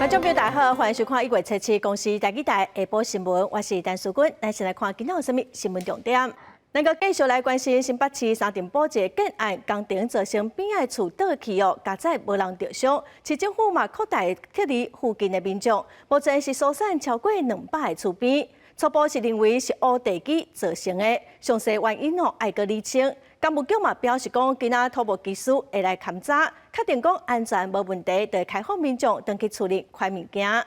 觀眾朋友大家好，歡迎收看一月初七公視台語台下晡新聞，我是陳淑君。咱先來看今仔有啥物新聞重點。咱閣繼續來關心新北市三重埔一個建案工程造成邊仔厝倒去哦，佳哉無人著傷。市政府嘛擴大撤離附近的民眾，目前是疏散超過200个厝邊。初步是認為是挖地基造成的，詳細原因哦愛閣釐清。工務局嘛表示講，今仔土木技師會來勘查，確定講安全無問題，就會開放民眾轉去厝裡開物件。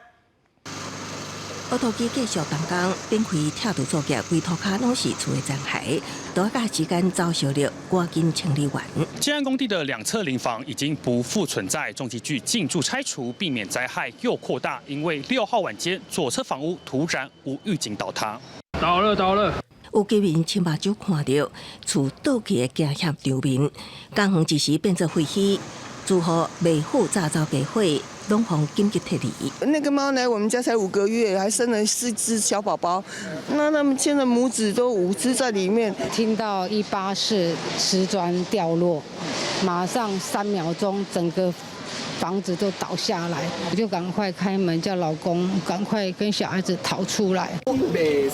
挖土機繼續動工，展開拆除作業，規塗跤攏是厝的殘骸，多個時間走燒了，趕緊清理完。建案工地的兩側鄰房已經不復存在，重機具進駐拆除，避免災害又擴大。因為6號晚間左側房屋突然無預警倒塌，倒了倒了。有居民親目睭看著厝倒去的驚險場面，工園一時變做廢墟，住戶袂赴炸走家伙，攏予緊急撤離。那個貓來我們家才5個月，還生了四隻小寶寶，那他們現在母子都五隻在裡面。聽到184瓷磚掉落，馬上3秒鐘整個房子都倒下來，我就趕快開門叫老公趕快跟小孩子逃出來。北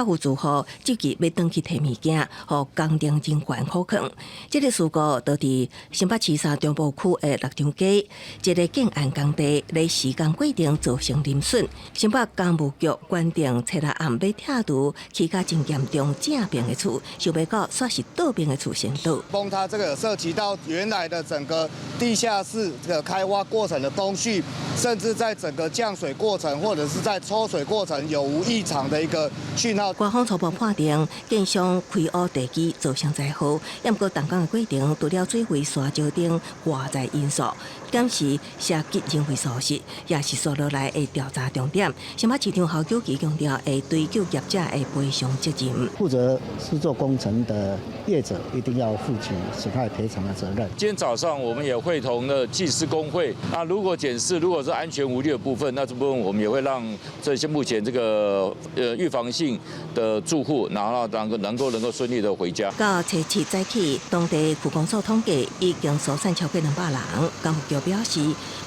有住戶積極欲轉去提物件，予工程人員好囥。這個事故就佇新北市三重埔區的六張街，一個建案工地咧施工過程造成鄰損。新北工務局決定初六暗欲拆除起甲真嚴重正爿的厝，想袂到煞是倒爿的厝先倒。崩塌這個涉及到原來的整個地下室這個開挖過程的工序，甚至在整個降水過程或者是在抽水過程有無異常的一個訊號。官方初步判定，建商開挖地基造成災禍，毋過動工的過程除了水位、沙石等外在因素，檢視涉及人為疏失，也是紲落來的調查重點。新北市長侯友宜強調，會追究業者的賠償責任。負責施作工程的業者一定要負起損害賠償的責任。今天早上我們也會同了技師工會，那如果檢視如果是安全無慮的部分，那這部分我們也會讓這些目前這個預防性的住戶，然後能夠順利的回家。到初七早起，當地區公所統計已經疏散超過200人。工務局表示，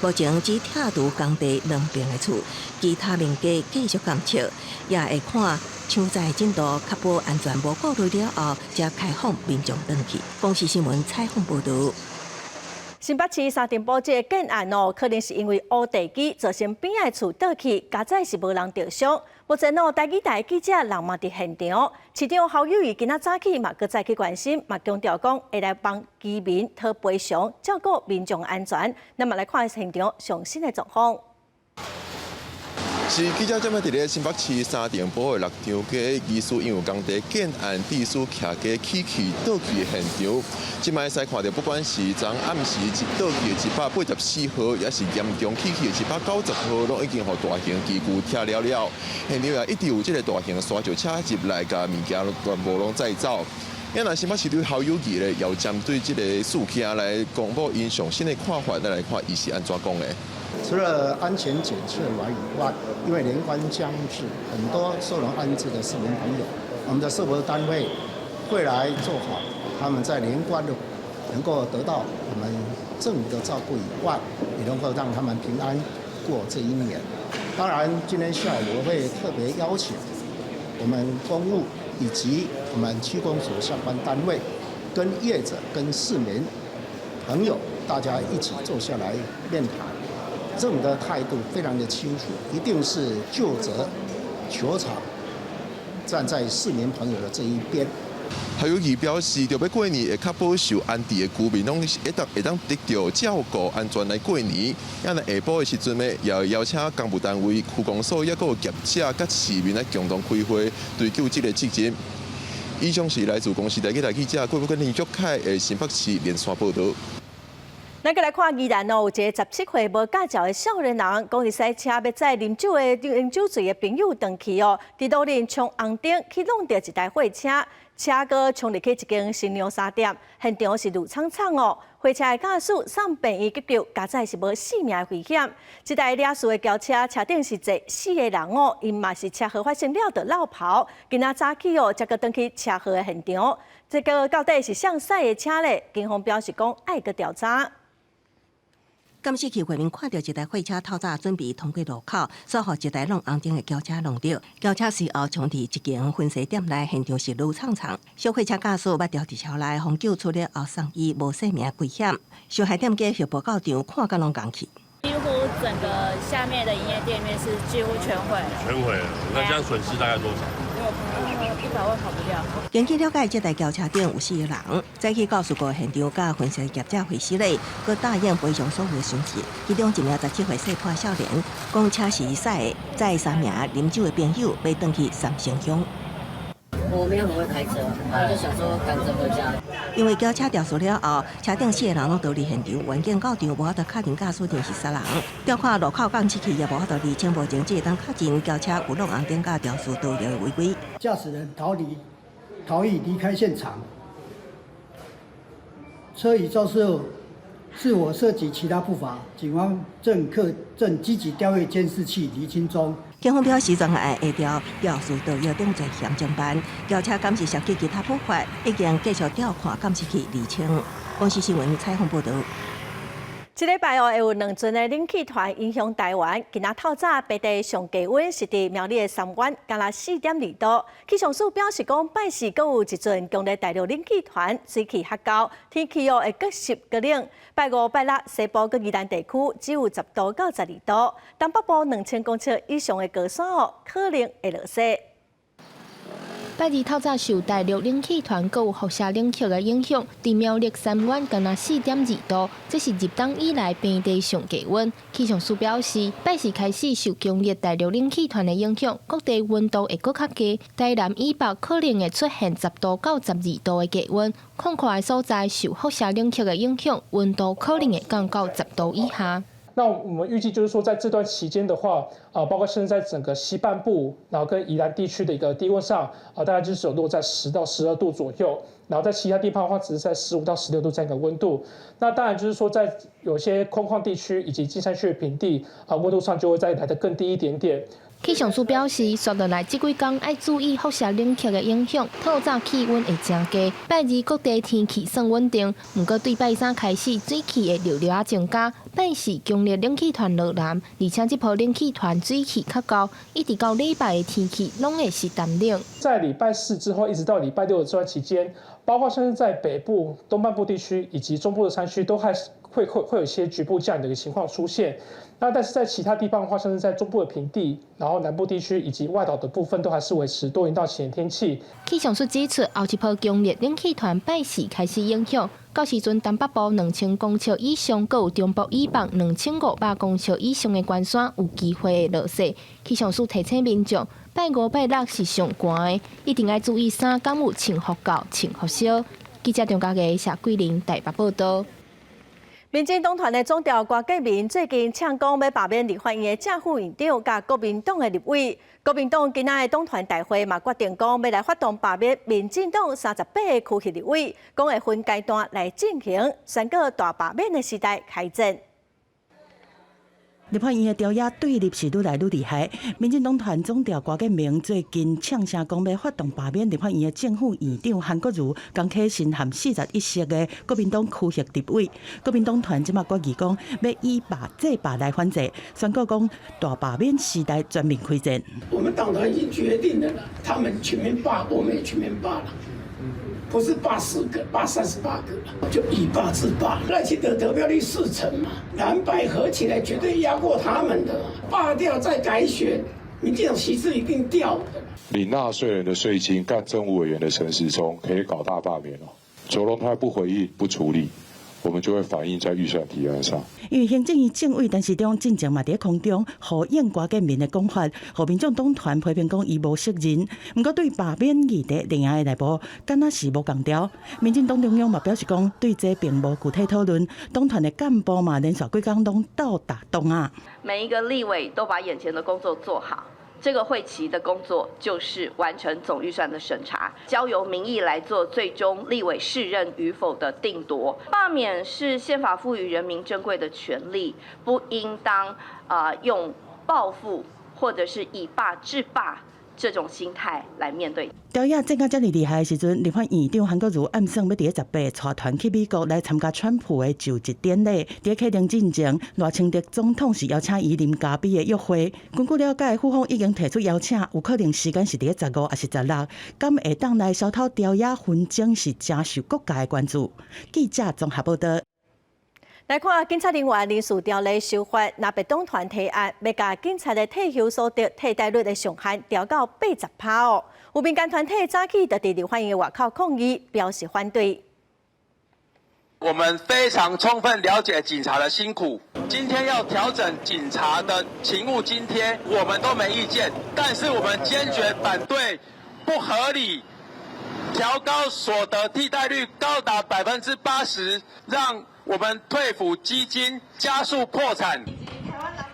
目前只拆除工地兩邊的厝，其他面積繼續監測，也會看搶災進度，確保安全無顧慮了後，才開放民眾轉去。公視新聞採訪報導。新北市三重埔這個建案哦，可能是因為挖地基造成邊仔厝倒去，佳哉是無人著傷。目前哦，台語台記者人嘛佇現場，市長侯友宜今仔早起嘛，閣再去關心，嘛強調講會來幫居民討賠償，照顧民眾安全。咱嘛來看現場上新的狀況。是記者這擺佇咧新北市三重埔的六張街，疑似因為工地建案地勢徛低起去倒去的現場。這擺會使看著，不管是昨暗時倒去的184號，抑是嚴重起去的190號，攏已經予大型機具拆了了。現場也一直有這個大型沙石車入來，共物件全部攏載走。啊，新北市長侯友宜咧，又針對這個事件來公布𪜶上新的看法，咱來看伊是按怎講的。除了安全檢測完以外，因為年關將至，很多收容安置的市民朋友，我們的社福單位會來做好他們在年關的能夠得到我們政府的照顧以外，也能夠讓他們平安過這一年。當然，今天下午我會特別邀請我們工務以及我們區公所相關單位，跟業者、跟市民朋友，大家一起坐下來面談。政府的態度非常的清楚，一定是究責求償，站在市民朋友的這一邊。侯友宜表示，著欲過年會確保受安置的居民攏會當得著照顧安全來過年。啊，若下晡的時陣呢，也會邀請工務單位、區公所，抑閣有業者佮市民來共同開會，追究這個責任。以上是來自公視台語台記者郭國林玉凱的新北市連線報導。咱閣來看宜蘭哦，有一個17歲無駕照的少年人，講伊駛車欲載啉酒的啉酒醉的朋友轉去哦，佇路頂衝紅燈去挵著一台貨車，車閣衝入去一間新娘衫店，現場是怒悖悖哦。貨車的駕駛送病院急救，佳哉是無性命的危險。這台掠事的轎車車頂是坐四個人哦，𪜶嘛是車禍發生了就落跑，今仔早起哦，才閣轉去車禍的現場。這個到底是誰駛的車咧？警方表示講愛閣調查。監視器畫面看著一台貨車透早準備通過路口，煞予一台挵紅燈的轎車挵著。轎車隨後衝佇一間薰衣店內，現場是攄悖悖。小貨車駕駛捌牢佇車內，予救出了後送醫無性命危險。受害店家予報到場，看甲攏戇去。幾乎整個下面的營業店面是幾乎全毀了。全毀了，那這樣損失大概多少？ 100萬跑不掉。根據了解，這台轎車頂有四個人，早起到事故現場佮分析業者會失禮，閣答應賠償所有損失。其中一名17歲細漢少年，講車是伊駛的，載三名啉酒的朋友欲轉去三星鄉。我沒有很會開車，我就想說趕著回家。因為轎車肇事了後，車頂四個人攏逃離現場，員警到場無法度確認駕駛人是啥人。調看路口監視器也無法度釐清，目前只會當確認轎車有挵紅燈佮肇事逃逸的違規。駕駛人逃離、逃逸離開現場，車已肇事後是否涉及其他不法，警方正積極調閱監視器釐清中。警方表示，專案會調肇事逃逸等罪嫌偵辦，轎車敢是涉及其他不法，已經繼續調看監視器釐清。公視新聞採訪報導。這禮拜哦，會有兩陣的冷氣團影響台灣。今仔透早北地上低溫是佇苗栗的三灣，干焦4.2度。氣象署表示講，拜四閣有一陣強烈大陸冷氣團，水汽較厚，天氣哦會閣濕閣冷。拜五、拜六西部佮宜蘭地區只有10度到12度，東北部2000公尺以上的高山哦，可能會落雪。拜二透早受大陸冷氣團閣有輻射冷卻的影響，佇苗栗三灣干焦4.2度，這是入冬以來平地上低溫。氣象署表示，拜四開始受強烈大陸冷氣團的影響，各地溫度會閣較低，台南以北可能會出現10度到12度的低溫，空曠的所在受輻射冷卻的影響，溫度可能會降到十度以下。那我們預計就是說，在這段期間的話，啊，包括現在整個西半部，然後跟宜蘭地區的一個低溫上，啊，大概就是有落在10到12度左右，然後在其他地方的話，只是在15到16度這樣一個溫度。那當然就是說，在有些空曠地區以及近山區的平地，啊，溫度上就會再來得更低一點點。氣象署表示，紲落來這幾工愛注意輻射冷卻的影響，透早氣溫會誠低。拜二各地天氣算穩定，毋過對拜三開始水汽會陸陸仔增加。拜四強烈冷氣團落南，而且這波冷氣團水汽較厚，一直到禮拜的天氣攏會是乾冷。在禮拜四之後，一直到禮拜六的這段期間，包括像是在北部、東半部地區以及中部的山區，都還是會有一些局部降雨的一個情況出現。那但是在其他地方的話，像是在中部的平地，然後南部地區以及外島的部分，都還是維持多雲到晴天氣。氣象署指出，後一波強烈冷氣團拜四開始影響，到時陣東北部2000公尺以上，閣有中部以北2500公尺以上的懸山有機會會落雪。氣象署提醒民眾，拜五、拜六是上寒的，一定愛注意衫敢有穿予夠、穿予燒。記者張家傑、謝桂玲台北報導。民進黨團的總召郭建民最近嗆講欲罷免立法院的正副院長佮國民黨的立委。國民黨今仔的黨團大會嘛決定講欲來發動罷免民進黨38個區域立委，講會分階段來進行，宣告大罷免的時代開戰。立法院的朝野對立是愈來愈厲害。民進黨團總召郭建明最近嗆聲講欲發動罷免立法院的正副院長韓國瑜、江啟臣和41席的國民黨區域立委。國民黨團這馬決議講，欲以罷制罷來反制，宣告講大罷免時代全面開戰。我們黨團已經決定了，他們全面罷，我們也全面罷了。不是罷4個，罷38個，就以罷制罷。賴清德得票率4成嘛，藍白合起來絕對壓過他們的，罷掉再改選，民進黨席次一定掉的。領納稅人的稅金幹政務委員的陳時中可以搞大罷免哦，卓榮泰不回應不處理，我們就會反映在預算提案上。因為行政院政委陳時中進前嘛佇空中呼應郭建民的講法，予民眾黨團批評講伊無責任。毋過對罷免議題，陣營的內部敢若是無仝調。民進黨中央嘛表示講，對這並無具體討論。黨團的幹部嘛連續幾工攏鬥打動啊。每一個立委都把眼前的工作做好。這個會期的工作就是完成總預算的審查，交由民意來做最終立委適任與否的定奪。罷免是憲法賦予人民珍貴的權利，不應當用報復或者是以罷制罷這種心態來面對。朝野戰甲遮爾厲害的時陣，立法院長韓國瑜暗算欲佇咧18帶團去美國來參加川普的就職典禮。佇咧啟程進前，賴清德總統是邀請伊啉咖啡的約會。根據了解，府方已經提出邀請，有可能時間是佇咧15抑是16。敢會當來消透朝野紛爭是誠受各界的關注。記者綜合報道。來看警察人員人事條例修法，藍白黨團提案，欲共警察的退休所得替代率的上限調到80%哦。有民間團體早起就佇立法院外口抗議，表示反對。我們非常充分了解警察的辛苦，今天要調整警察的勤務津貼，我們都沒意見，但是我們堅決反對不合理調高所得替代率高達80%，讓我們退撫基金加速破產。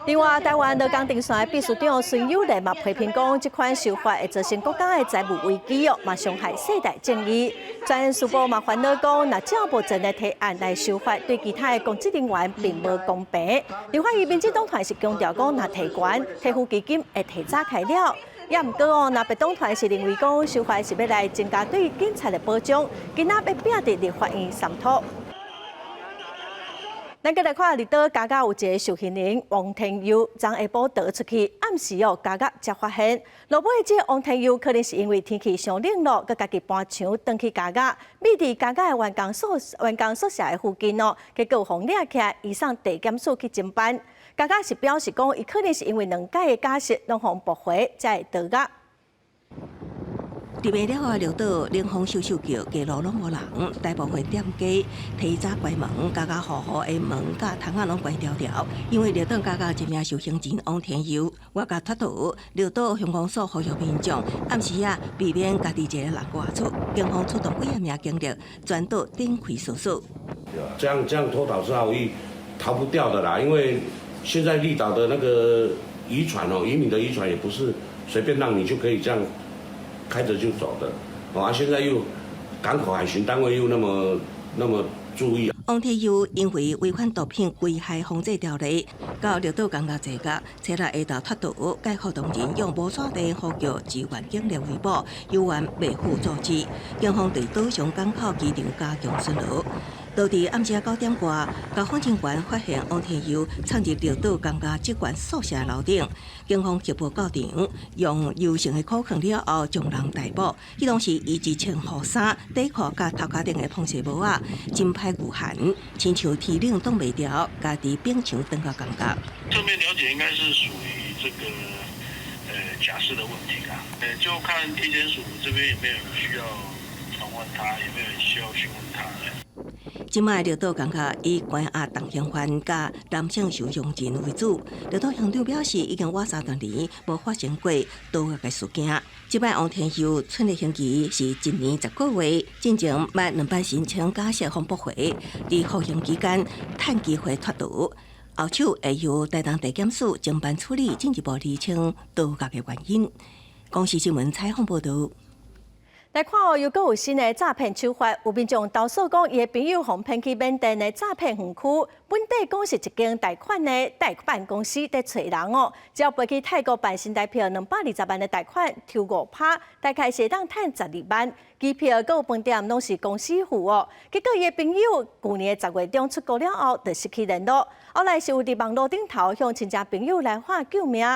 另外，台灣勞工陣線的秘書長孫友蓮嘛批評講，這款修法會造成國家的財務危機哦，嘛傷害世代正義。人事部嘛煩惱講，若照目前的提案來修法，對其他的公職人員並無公平。另外，伊民進黨團是強調講，若提懸退撫基金會提早開了。也毋過哦，藍白黨團是認為講，修法是欲來增加對警察的保障，今仔欲摒佇立法院三讀。咱閣來看離島加甲有一个受刑人王天佑，昨下晡逃出去，暗時哦加甲才發現。落尾這个王天佑可能是因為天氣傷冷咯，閣家己搬牆轉去加甲，秘佇加甲的員工宿舍的附近哦，結果予掠起來，移送地檢署去偵辦。加甲是表示講，伊可能是因為兩擺的假釋攏予駁回，才會逃獄。入暝了後，綠島冷風咻咻叫，街路攏無人，大部分店家提早關門，家家戶戶的門佮窗仔攏關牢牢。因為綠島加甲一名受刑人王天佑，越獄脫逃，綠島鄉公所呼籲民眾暗時仔避免家己一個人外出，警方出動幾仔名警力，全島展開搜索。這樣脫逃是好易逃不掉的啦，因為現在綠島的那個漁船哦，漁民的漁船也不是隨便讓你就可以這樣開着就走的，啊！現在又港口海巡單位又那麼那麼注意。王天佑因為違反毒品危害防制條例，到綠島監獄坐獄，初六下晝脫逃，解放當人用無線電呼叫支援警力圍捕，猶原袂赴組織。警方對島上港口機場加強巡邏。到佇暗時9點外，交防人員發現王天佑藏佇綠島監獄職員宿舍樓頂，警方協報到場，用柔性的口控了後，將人逮捕。彼當時伊只穿雨衫、底褲佮頭殼頂的膨雪帽仔，真歹御寒，親像天冷擋袂牢，家己反牆轉到監獄。正面了解應該是屬於這個假釋的問題啦，就看地檢署這邊有沒有人需要傳喚他，有沒有人需要詢問他。這擺綠島監獄以關押重刑犯佮男性受刑人為主。綠島鄉長表示，已經倚30年無發生過逃獄的事件。這擺王天佑存的刑期是1年10個月，進前捌兩擺申請假釋予駁回，佇服刑期間趁機會脫逃，後手會由台東地檢署偵辦處理，進一步釐清逃獄的原因。公視新聞採訪報導。來看哦，又閣有新的詐騙手法，有民眾投訴講，伊的朋友予騙去緬甸的詐騙園區，本底講是一間貸款的代辦公司佇揣人哦，只要飛去泰國辦新台票220萬的貸款，抽5%，大概是會當趁12萬，機票閣有飯店攏是公司付哦。結果伊的朋友舊年10月中出國了後，就失去聯絡，後來是有佇網路頂頭向親戚朋友來喊救命。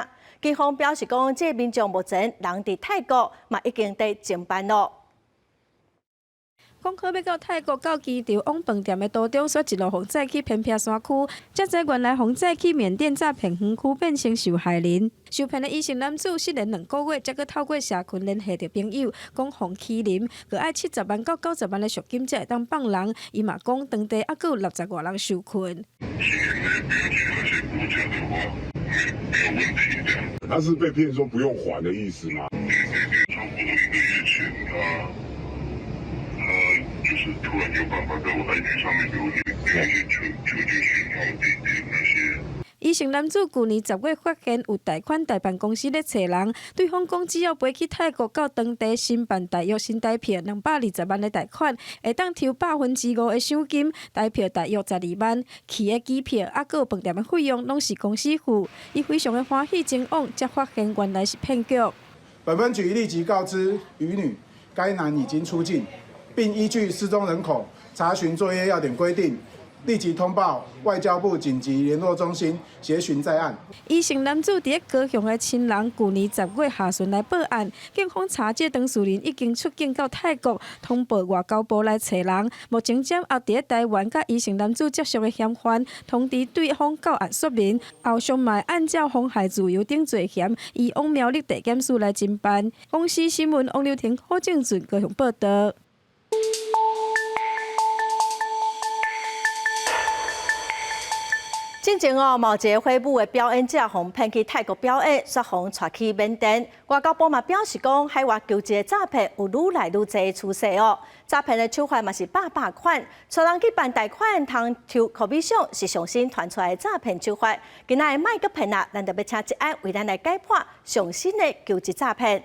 警方表示講，這个民眾目前人佇泰國，嘛已經佇偵辦囉。講好欲到泰國到機場往飯店的途中，煞一路予載去偏僻山區，才知原來予載去緬甸詐騙園區變成受害人。受騙的伊姓男子失聯2個月，才閣透過社群聯繫著朋友，講予欺凌，閣愛70萬到90萬的贖金才會當放人。伊嘛講當地猶閣有60外人受困。他是被騙說不用還的意思嗎？對對對，差不多1個月前，他就是突然有辦法在我 IG 上面留言，留一些求求救訊號、地點那些。伊姓男子舊年10月發現有貸款代辦公司咧揣人，對方講只要飛去泰國到當地申辦大約新台票220萬的貸款，會當抽5%的賞金，台票大約12萬，去的機票猶閣有飯店的費用攏是公司付。伊非常的歡喜前往，才發現原來是騙局。本分局立即告知余女，該男已經出境，並依據失蹤人口查詢作業要點規定，立即通報外交部緊急聯絡中心協尋在案。余姓男子佇咧高雄的親人，舊年10月下旬來報案，警方查這當事人已經出境到泰國，通報外交部來揣人。目前掌握佇咧台灣佮余姓男子接觸的嫌犯，通知對方到案說明，後續嘛會按照妨害自由等罪嫌，移往苗栗地檢署來偵辦。公視新聞王劉婷、柯正俊高雄報道。進前哦，某一个火舞的表演者予騙去泰國表演，煞予帶去緬甸。外交部嘛表示講，海外求職的詐騙有愈來愈濟的趨勢哦。詐騙的手法嘛是百百款，帶人去辦貸款、通抽 commission 是上新傳出來的詐騙手法。今仔的莫閣騙啊，咱就欲請捷安為咱來解破上新的求職詐騙。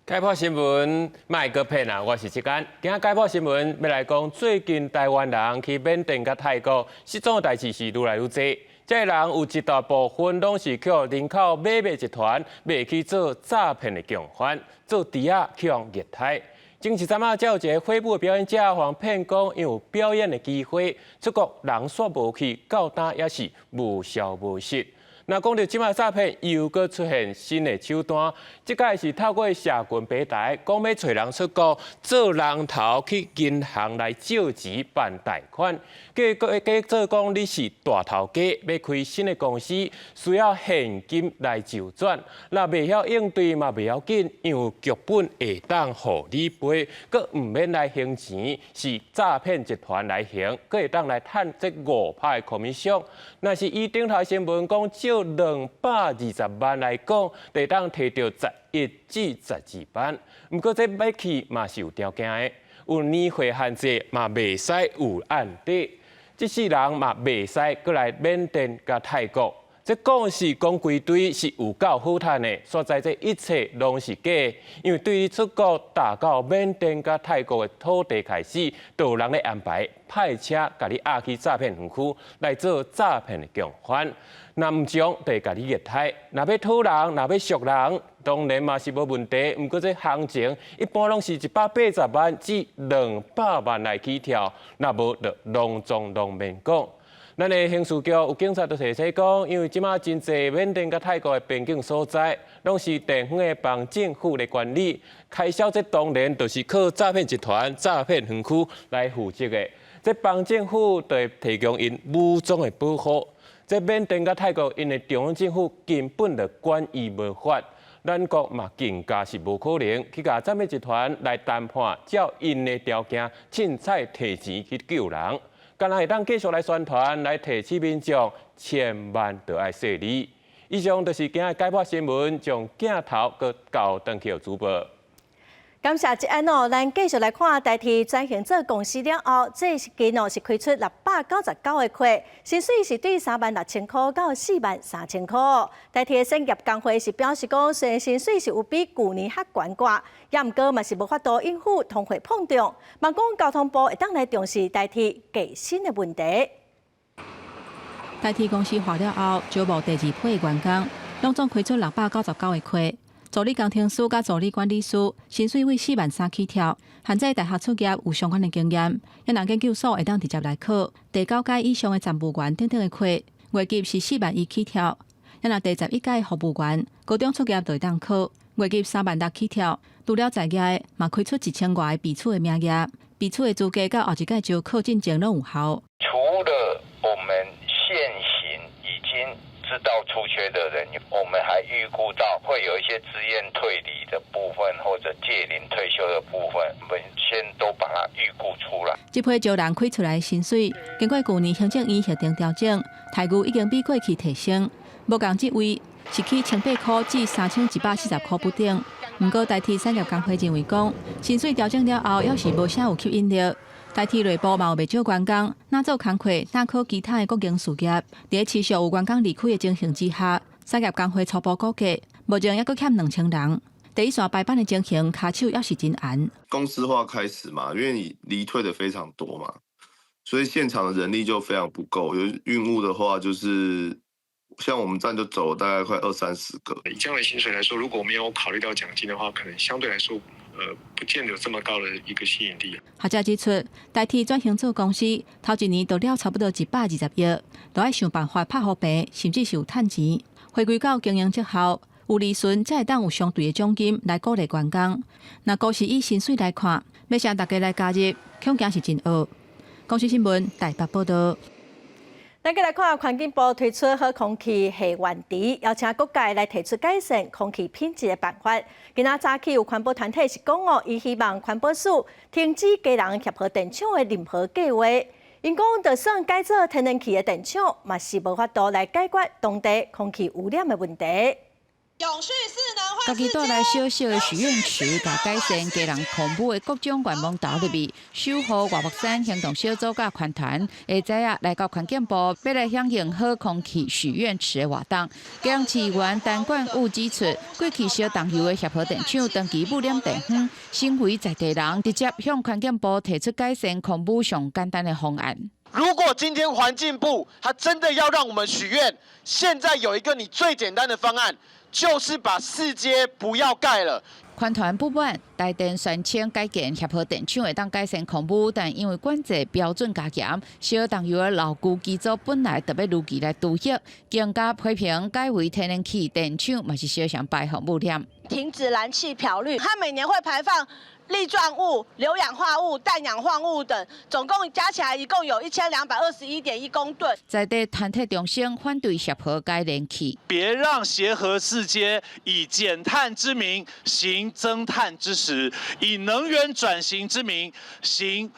解破新聞，莫閣騙啊！我是捷安。今仔解破新聞欲來講，最近台灣人去緬甸佮泰國失蹤的代誌是愈來愈濟。這个人有一大部分攏是予人口買賣集團賣去做詐騙的共犯，做豬仔去予虐待。前一陣仔，才有一个火舞的表演者，予人騙講，𪜶有表演的機會，出國人煞無去，到今也是無消無息。若講著這擺詐騙又閣出現新的手段，這擺是透過社群平台，講欲揣人出國做人頭去銀行來借錢辦貸款，結果假做講你是大頭家，欲開新的公司，需要現金來周轉，若袂曉應對嘛袂要緊，因為劇本會當予你背，閣毋免來還錢，是詐騙集團來還，閣會當來趁這5%的 commission。若是以頂頭新聞講借220萬來講，就會當提著11至12萬。毋過這欲去嘛是有條件的，有年歲限制嘛，袂使有案底。這世人嘛袂使閣來緬甸佮泰國。這故事講規堆是有夠好趁的，所在這一切攏是假的，因為對你出國踏到緬甸佮泰國的土地開始，就有人咧安排派車共你押去詐騙園區來做詐騙的共犯。若毋將，就會共你虐待。若欲討人，若欲贖人，當然嘛是無問題。毋過這行情一般攏是180萬至200萬來起跳，若無就攏總攏免講。咱的刑事局有警察就提醒講，因為這馬真濟緬甸佮泰國的邊境所在，攏是地方的邦政府來管理，開銷這當然就是靠詐騙集團、詐騙園區來負責的。這邦政府就會提供𪜶武裝的保護。這緬甸佮泰國𪜶的中央政府根本就管伊無法，咱國嘛更加是無可能去共詐騙集團來談判，照𪜶的條件凊彩提錢去救人。敢若會當繼續來宣傳，來提醒民眾，千萬著愛細膩。以上就是今仔解破新聞，將鏡頭閣交轉去予主播。感謝捷安哦，咱繼續來看台鐵轉型做公司了後，最近哦是開出699个缺，薪水是對36,000箍到43,000箍。台鐵產業工會是表示講，雖然薪水是有比舊年較懸寡，也毋過嘛是無法度應付通貨膨脹。嘛講交通部會當來重視台鐵加薪的問題。台鐵公司化了後，招募第二批的員工，攏總開出699个缺。助理工程師佮助理管理師，薪水為4萬3起跳。限制大學畢業有相關的經驗，抑若研究所會當直接來考。第九階以上的站務員等等的缺，月給是4萬1起跳。抑若第11階服務員，高中畢業就會當考，月給3萬6起跳。除了在業的，嘛開出1000外个備取的名額，備取的資格佮後一屆招考進前攏有效。除了我們現行已經知道出缺的人，我們還預估到會有一些自願退離的部分，或者屆齡退休的部分，我們先都把它預估出來。這批招人開出來的薪水，經過舊年行政院核定調整，待遇已經比過去提升。無仝職位是起1800箍至3140箍不等。毋過台鐵產業工會認為講，薪水調整了後，猶是無啥有吸引力。台鐵內部嘛有袂少員工，若做工課，若考其他的國營事業。佇持續有員工離開的情形之下，產業工會初步估計，目前猶閣欠2000人。第一線排班的情形，跤手猶是真懸。公司化開始嘛，因為你離退的非常多嘛，所以現場的人力就非常不夠。有運務的話，就是像我們站就走大概快二三十個。以這樣的薪水來說，如果沒有考慮到獎金的話，可能相對來說，不見得有這麼高的一個吸引力。學者指出，台鐵轉型做公司，頭一年就了差不多120億，都愛想辦法拍予平，甚至是有趁錢，回歸到經營績效，有利潤才會當有相對的獎金來鼓勵員工。若閣是以薪水來看，欲請大家來加入，恐驚是真僫。公視新聞台北報道。咱閣來看環境部推出好空氣許願池，邀請各界來提出改善空氣品質的辦法。今仔早起有環保團體是講哦，伊希望環保署停止基隆協和電廠的任何計劃。𪜶講，就算改做天然氣的電廠，嘛是無法度來解決當地空氣污染的問題。家己帶來小小的許願池，共改善基隆空污的各種願望投入去，守護外木山行動小組佮環團，下早仔來到環境部，欲來響應好空氣許願池的活動。基隆市議員陳冠宇指出，過去燒重油的協和電廠長期污染地方，身為在地人，直接向環境部提出改善空污上簡單的方案。如果今天環境部他真的要讓我們許願，現在有一個你最簡單的方案，就是把四接不要蓋了。環團不滿台電宣稱改建協和電廠會當改善空污，但因為管制標準加嚴，燒重油的老舊機組本來就欲如期來除役，更加批評改為天然氣電廠嘛是相仝排放污染。停止燃氣漂綠，它每年會排放粒狀物、硫氧化物、氮氧化物等，總共加起來一共有1221.1公噸。在地團體中心反對協和改燃氣，別讓協和四接以減碳之名行增碳之實，以能源轉型之名行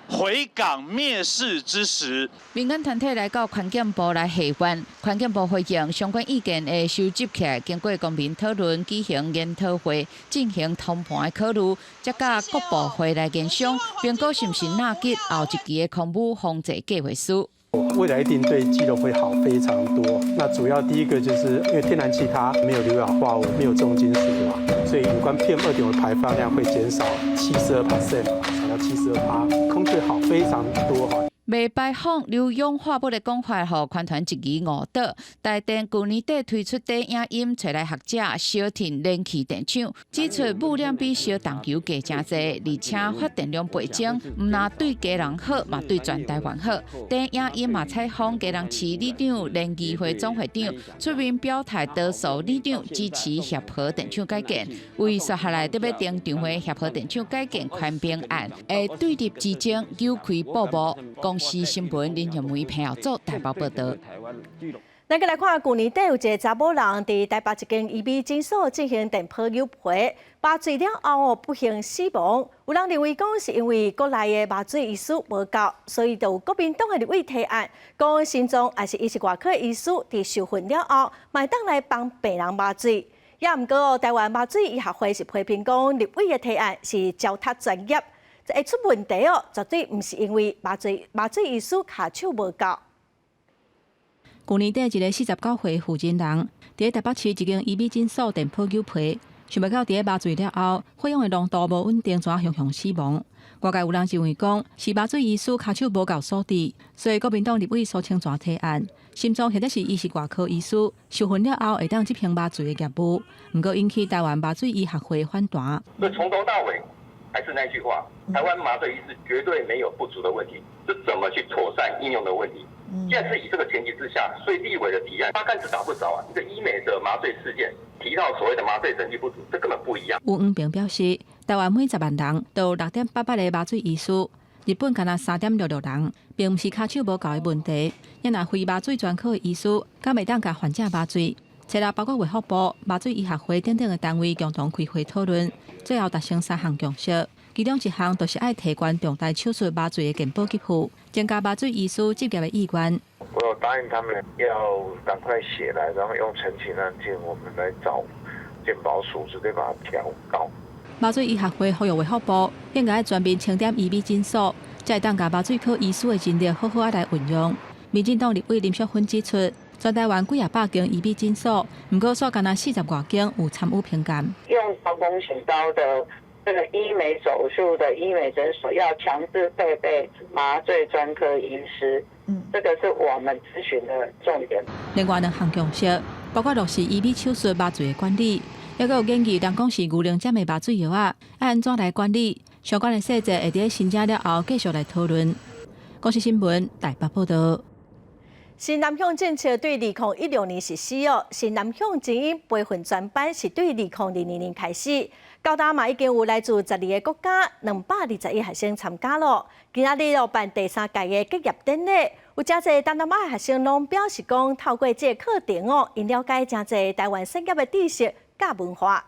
回港滅市之實。民間團體來到環境部來許願，環境部回應相關意見會收集起來，經過公民討論、舉行研討會、進行通盤的考慮，才佮各部會來研商，評估是毋是納入後一期的空污防治計劃書。未來一定對基隆會好非常多。那主要第一個就是因為天然氣它沒有硫氧化物，沒有重金屬嘛，所以有關 PM 2.5的排放量會減少72%，少到72%，空氣好非常多哈。袂排放硫氧化物的講法，予環團質疑誤導。台電舊年底推出短影音，揣來學者相挺燃氣電廠，指出污染比燒重油低誠濟，而且發電量倍增，毋但對基隆好，嘛對全台灣好。短影音嘛採訪基隆市里長連議會總會長出面表態，多數里長支持協和電廠改建。為接下來得欲登場的協和電廠改建寬平案，會對立之爭扭開布幕。公視新聞林葉梅彭耀祖台北報道。咱閣來看，舊年底有一个查某人佇台北一間醫美診所進行電波扭皮，麻醉了後不幸死亡。有人認為講是因為國內的麻醉醫師無夠，所以就有國民黨的立委提案，講心臟抑是醫師外科醫師佇受訓了後，嘛會當來幫病人麻醉。也毋過台灣麻醉醫學會是批評講，立委的提案是糟蹋專業，會出問題哦，絕對毋是因為麻醉醫師跤手無夠。舊年底，一个49歲婦人人，佇台北市一間醫美診所電波扭皮，想袂到佇咧麻醉了後，血氧的濃度無穩定，怎雄雄死亡。外界有人認為講是麻醉醫師跤手無夠所致，所以國民黨立委蘇清泉提案，心臟或者是醫師外科醫師受訓了後會當執行麻醉的業務，毋過引起台灣麻醉醫學會反彈。所以從頭到尾還是那句話，台灣麻醉醫師絕對沒有不足的問題，是怎麼去妥善應用的問題。既然是以這個前提之下，所以立委的提案八竿子打不着啊！一個醫美的麻醉事件提到所謂的麻醉人力不足，這根本不一樣。吳恩平表示，台灣每10萬人都有6.88個麻醉醫師，日本干焦3.66人，並毋是跤手無夠的問題。若非麻醉專科的醫師，敢會當共患者麻醉？初六包括衛福部、麻醉醫學會等等的單位共同開會討論，最後達成三項共識。其中一項就是愛提懸重大手術麻醉的健保給付，增加麻醉醫師執業的意願。我有答應他們要趕快寫來，然後用陳情案件，我們來找健保署直接把它調高。麻醉醫學會呼籲衛福部應該全面清點醫美診所，才會當共麻醉科醫師的人力好好仔來運用。民進黨立委林淑芬指出，全台灣幾仔百間醫美診所，毋過煞干焦40外間有參與評鑑。用刀工型刀的這個醫美手術的醫美診所要強制配備麻醉專科醫師。這個是我們諮詢的重點。另外兩項共識，包括落實醫美手術麻醉的管理，抑閣有研究人講是牛奶針的麻醉藥仔，愛按怎來管理？相關的細節會佇申請了後繼續來討論。公視新聞台北報道。新南向政策對2016年實施哦，新南向精英培訓專班是對2022年開始，到今嘛已經有來自12個國家221學生參加咯。今仔日哦辦第三屆的結業典禮，有誠濟東南亞學生攏表示講，透過這個課程哦，𪜶了解誠濟台灣產業的知識佮文化。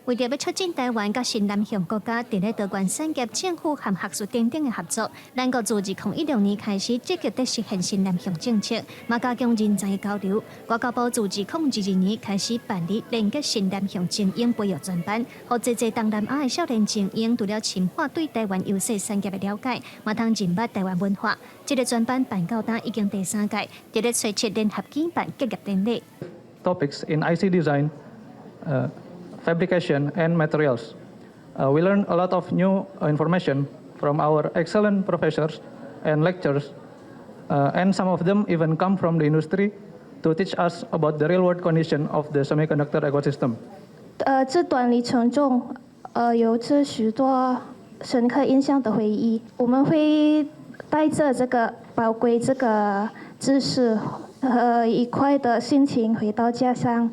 為著欲促進台灣佮新南向國家佇咧多元產業、政府和學術等等的合作，咱國自2016年開始積極地實現新南向政策，嘛加強人才的交流。外交部自2022年開始辦理連結新南向精英培育專班，予濟濟東南亞的少年精英除了深化對台灣優勢產業的了解，嘛通認捌台灣文化。這個專班辦到今已經第三屆，佇咧初七聯合舉辦結業典禮。 Topics in IC design, fabrication and materials. We learn a lot of new information from our excellent professors and lecturers, and some of them even come from the industry to teach us about the real world condition of the semiconductor ecosystem. 這段旅程中，有着許多深刻印象的回憶。我們會帶着這個寶貴這個知識和愉快的心情回到家鄉。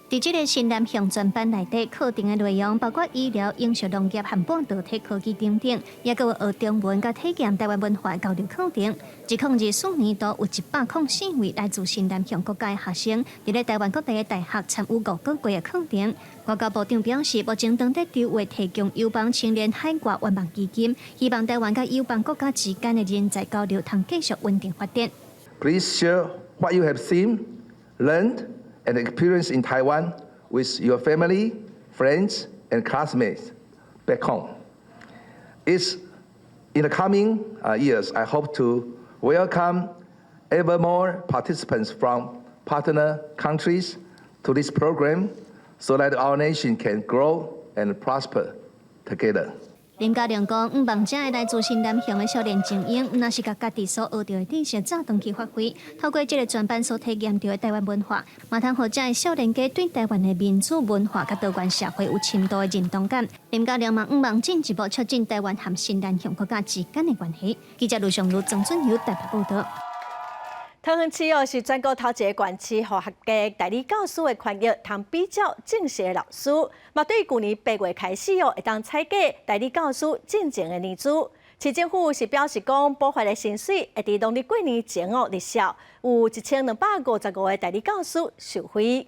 佇這個新南向專班內底課程的內容包括醫療、飲食、農業和半導體科技等等，也閣有學中文佮體驗台灣文化交流課程。2024年度有104位來自新南向國家的學生，佇咧台灣各地的大學參與5個月的課程。外交部長表示，目前當咧籌劃提供友邦青年海外願望基金，希望台灣佮友邦國家之間的人才交流通繼續穩定發展。 Please share what you have seen, learned, and experienced in Taiwan with your family, friends, and classmates back home. It's in the coming years, I hope to welcome ever more participants from partner countries to this program so that our nation can grow and prosper together. 林佳龍講，向望遮的來自新南向的少年精英，若是共家己所學著的知識早轉去發揮，透過這個專班所體驗著的台灣文化，嘛通予遮的少年家對台灣的民主文化佮多元社會有深度的認同感。林佳龍嘛，向望進一步促進台灣和新南向國家之間的關係。記者盧尚如、曾俊友台北報導。桃園市哦是全國頭一個縣市，予合格代理教師的權益通比照正式的老師。嘛，對舊年8月開始哦，會當採計代理教師進前的年資。市政府是表示講，補發的薪水會佇農曆過年前哦日銷，有1255個代理教師受惠。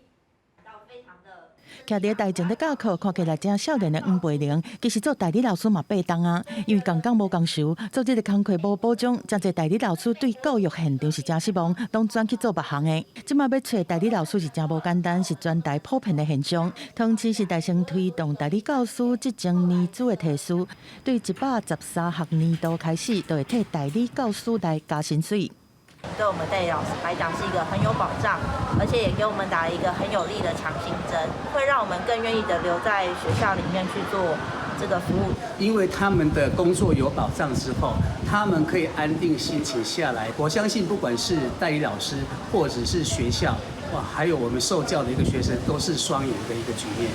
徛佇台前咧教課，看起來誠少年的黃培玲，其實做代理老師嘛八冬啊，因為仝工無工酬，做這個工課無保障，誠濟代理老師對教育現場是誠失望，攏轉去做別項的。這馬欲揣代理老師是誠無簡單，是全台普遍的現象。桃園市是帶先推動代理教師職前年資的提示，對113學年度開始，就會替代理教師來加薪水。對我們代理老師來講是一個很有保障，而且也給我們打了一個很有力的強心針，會讓我們更願意的留在學校裡面去做這個服務。因為他們的工作有保障之後，他們可以安定心情下來。我相信不管是代理老師，或者是學校，哇，還有我們受教的一個學生，都是雙贏的一個局面。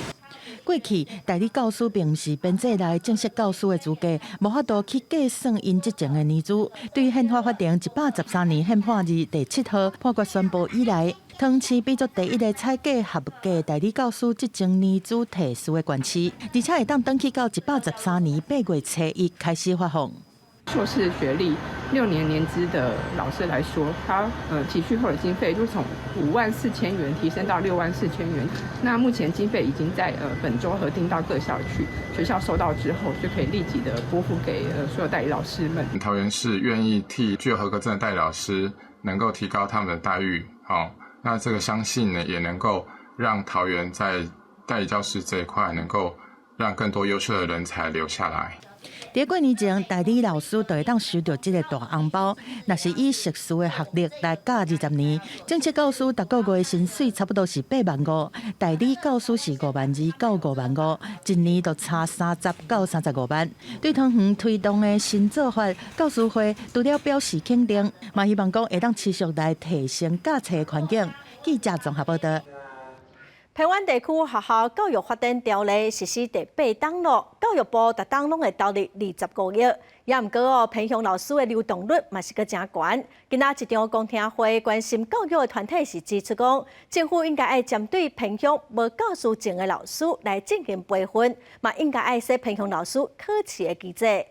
過去代理教師並毋是編制內正式教師的資格，無法度去計算𪜶職前的年資。對憲法法定113年憲法字第七號判決宣布以來，桃園市變做第一个採計合格代理教師職前年資提示的縣市，而且會當轉去到113年8月初一開始發放。碩士學歷6年年資的老師來說，他提序後的經費就從5萬4千元提升到6萬4千元。那目前經費已經在本週核定到各校去，學校收到之後就可以立即的撥付給所有代理老師們。桃園市願意替具有合格證的代理老師能夠提高他們的待遇，好，那這個相信呢也能夠讓桃園在代理教師這一塊能夠讓更多優秀的人才留下來。佇過年前，代理老師就會當收著這个大紅包。若是以碩士的學歷來教20年，正式教師逐个月薪水差不多是8萬5，代理教師是5萬2到5萬5，一年就差30到35萬。對桃園推動的新做法，教師會除了表示肯定，嘛希望講會當持續來提升教冊環境。記者綜合報道。屏灣地區學校教育發展條例實施第八冬咯，教育部逐冬攏會投入25億。也毋過哦，偏鄉老師的流動率嘛是閣誠懸。今仔一場公聽會，關心教育的團體是指出講，政府應該愛針對偏鄉無教師證的老師來進行培訓，嘛應該愛設偏鄉老師考試的機制。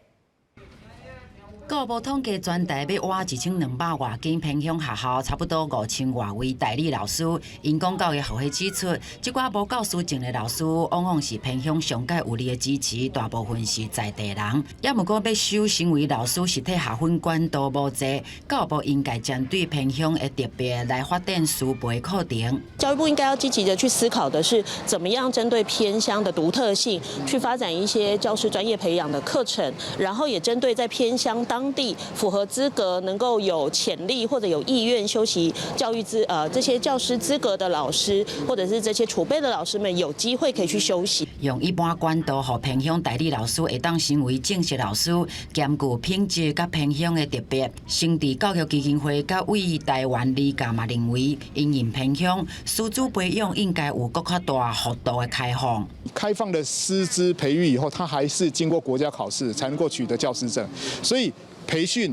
教育部統計全台欲挖1200外間偏鄉學校，差不多5000外位代理老師。𪜶講教育學會指出，這寡無教師證的老師，往往是偏鄉上蓋有力的支持，大部分是在地人。也毋過欲修成為老師實體學分管道無濟，教育部應該針對偏鄉的特別來發展師培課程。教育部應該要積極的去思考的是，怎麼樣針對偏鄉的獨特性，去發展一些教師專業培養的課程，然後也針對在偏鄉當地符合資格、能夠有潛力或者有意願修習教育資這些教師資格的老師，或者是這些儲備的老師們，有機會可以去修習。用一般管道，予偏鄉代理老師會當成為正式老師，兼顧品質佮偏鄉的特別。成智教育基金會佮為台灣離教嘛認為，因應偏鄉師資培養應該有閣較大幅度的開放。開放的師資培育以後，他還是經過國家考試才能夠取得教師證，所以培訓、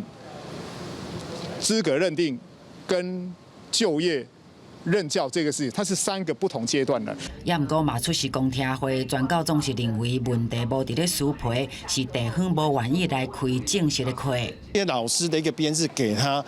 資格認定跟就業任教這個事情，它是三個不同階段的。也毋過嘛出席公聽會，全教總是認為問題無佇咧師培，是地方無願意來開正式的課。因為老師的一個編制給他，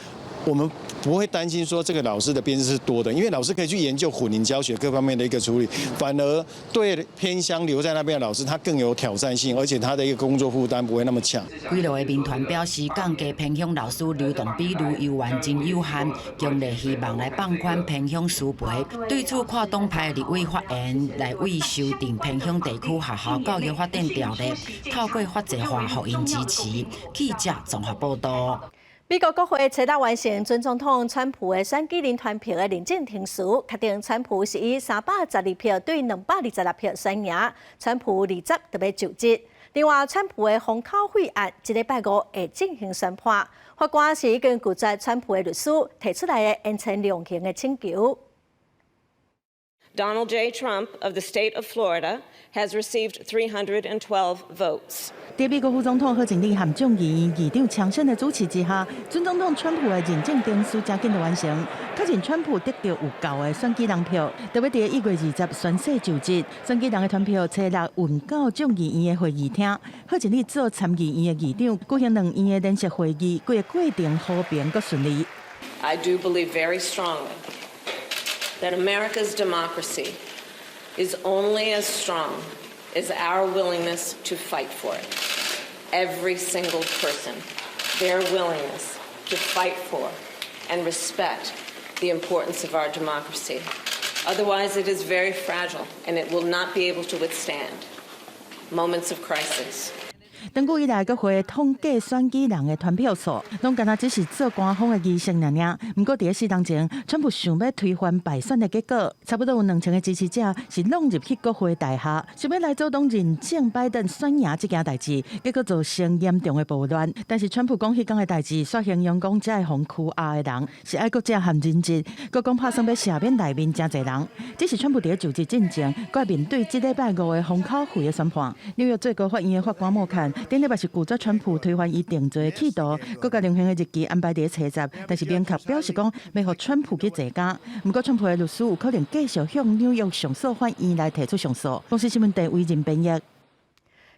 我們不會擔心說這個老師的編制是多的，因為老師可以去研究混齡教學各方面的一個處理，反而對偏鄉留在那邊的老師，他更有挑戰性，而且他的一個工作負擔不會那麼強。幾落個民團表示，降低偏鄉老師流動比率猶原真有限，強烈希望來放寬偏鄉師培。對此，跨黨派立委發言來為修訂偏鄉地區學校教育發展條例，透過法制化，予𪜶支持。記者綜合報道。美國國會初六完成準總統川普的選舉人團票的認證程序，確定川普是以312票對226票選贏，川普二十就欲就職。另外，川普的封口費案，這禮拜五會進行宣判，法官是已經拒絕川普的律師提出來的延長量刑的請求。 Donald J. Trump of the state of Florida has received 312 votes. 佇美國副總統賀錦麗和眾議院議長強生的主持之下，準總統川普的認證程序誠緊就完成，確認川普得著有夠的選舉人票，就欲佇1月20宣誓就職。選舉人的團票初六運到眾議院的會議廳，賀錦麗做參議院的議長，舉行兩院的聯席會議，規个過程和平閣順利。 I do believe very strongly that America's democracy is only as strong as our willingness to fight for it. Every single person, their willingness to fight for and respect the importance of our democracy. Otherwise, it is very fragile and it will not be able to withstand moments of crisis. 長久以來，國會統計選舉人的團票數，攏敢若只是做官方的儀式爾爾。毋過，佇咧4冬前，川普想欲推翻敗選的結果，差不多有2000个支持者是攏入去國會大廈，想欲來阻擋認證拜登選贏這件代誌，結果造成嚴重的暴亂。但是，川普講彼工的代誌，煞形容講這个予拘押的人是愛國者和人質，閣講拍算欲赦免內面誠濟人。這是川普佇咧就職進前，閣面對這禮拜五的封口費的宣判。紐約最高法院的法官莫坎頂禮拜是拒絕川普推翻伊定罪的企圖，閣共量刑的日期安排佇初十，但是明確表示講欲予川普去坐監。毋過，川普的律師有可能繼續向紐約上訴法院來提出上訴。公視新聞鄭惟仁編譯。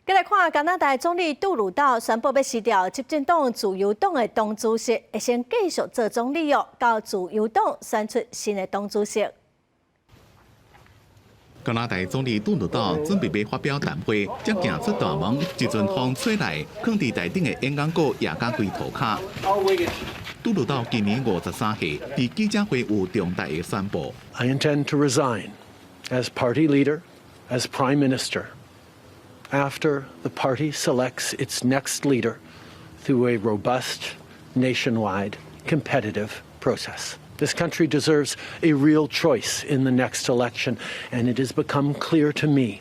繼來看加拿大總理杜魯道宣布欲辭掉執政黨自由黨的黨主席，會先繼續做總理哦，到自由黨選出新的黨主席。加拿大總理杜魯道準備欲發表談話，才行出大門，一陣風吹來，囥佇台頂的演講稿也甲規塗跤。杜魯道今年53歲，佇記者會有重大的宣布。 I intend to resign as party leader, as prime minister, After the party selects its next leader through a robust, nationwide, competitive process. This country deserves a real choice in the next election, and it has become clear to me